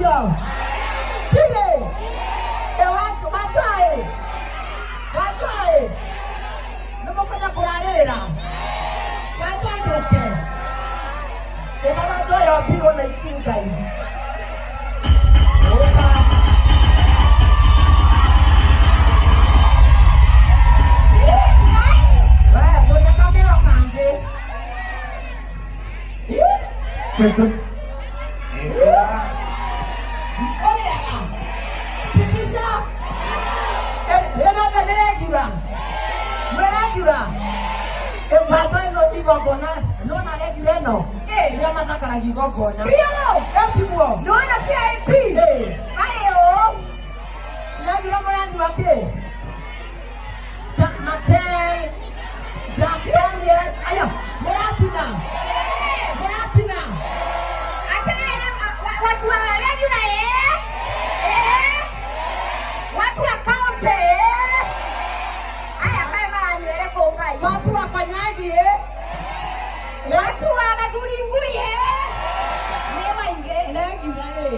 Ndio. Kile. E watu watu. Watu. Nĩmũkwenda kũrarĩrĩra. Watu ndũke. Ũka watu yombirwo na ikuru Ngai. Ũka. We, thondeka mĩro mangĩ. Check, check. Ũrĩaga. Pipisha. Ĩno nĩ regular. Nĩ regular. Watu ĩno igongona, nĩwona regular ĩno? Nĩo mathakaragia igongona. Biũ. Etiguo. Nĩwona VIP harĩ ũũ. Regular mũranyua kĩ? Martell, Jack Daniel, aya, mũratina. Mũratina. Atĩrĩrĩ, watu wa regular, eh? Eh? Watu wa county, eh? Aya kaĩ maranywere kũ Ngai? Watu wa Kanyagi, eh? Watu wa Gathuri-Ngui, eh? Nĩ waingĩ. Regular rĩ,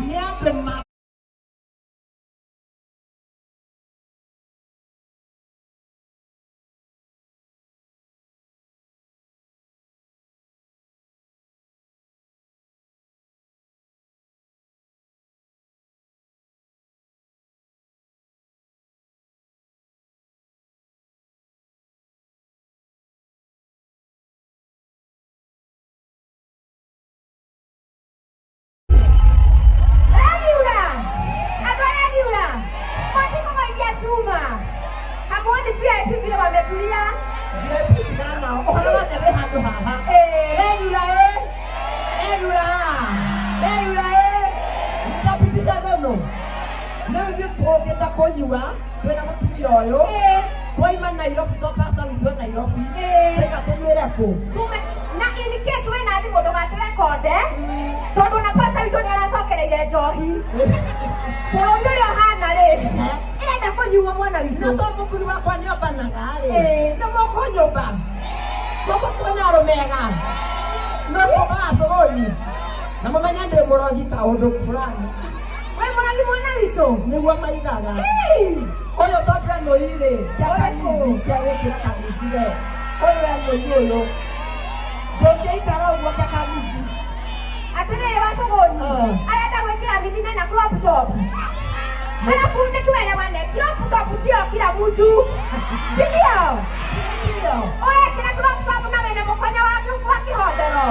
nĩ andũ ma Regular. Andũ a regular. Matikũgũithia cuma. Hamuoni VIP vile wametulia? VIP tigana nao, ũhoro wothe wĩ handũ haha. Regular, eh? Regular. Regular, eh? Mtapitisha thũnũ. Rĩu ithuĩ tũkĩte kũnyua twĩna mũtumia ũyũ. Twaima Nairobi to pastor witũ e Nairobi. Twaika tũnyuĩre kũ? Tume na in case wĩna thimũ ndũgatũrekonde tondũ na pastor witũ nĩ aracokereire njohi. Bũrũri ũrĩa ũhana rĩ, ĩrenda kũnyuo mwana Na witũ. to mũkuru wakwa nĩ ombanaga rĩ. Nĩ mũkũnyũmba. Mũgũkuona arũme ega. No kũmbaga sokoni. Na mũmenye ndĩ mũrogi kaũndũ fulani. Wĩ mũrogi mwana witũ. Nĩguo maigaga. Ĩĩ. Ũyũ tondũ enũi rĩ, kĩa Ũrĩkũ? kamithi, kĩa gwĩkĩra kamithi we. Ũyũ enũi ũyũ. Ndũngĩikara ũguo kĩa kamithi. Atĩrĩrĩ wa Sogoni, arenda gwĩkĩra mithine na crop top. Alafu nĩ tuelewane, crop top sio kila mtu, si ndio? Ndio. Ũrekĩra crop top na wĩna mũkonyo wa kĩhondero.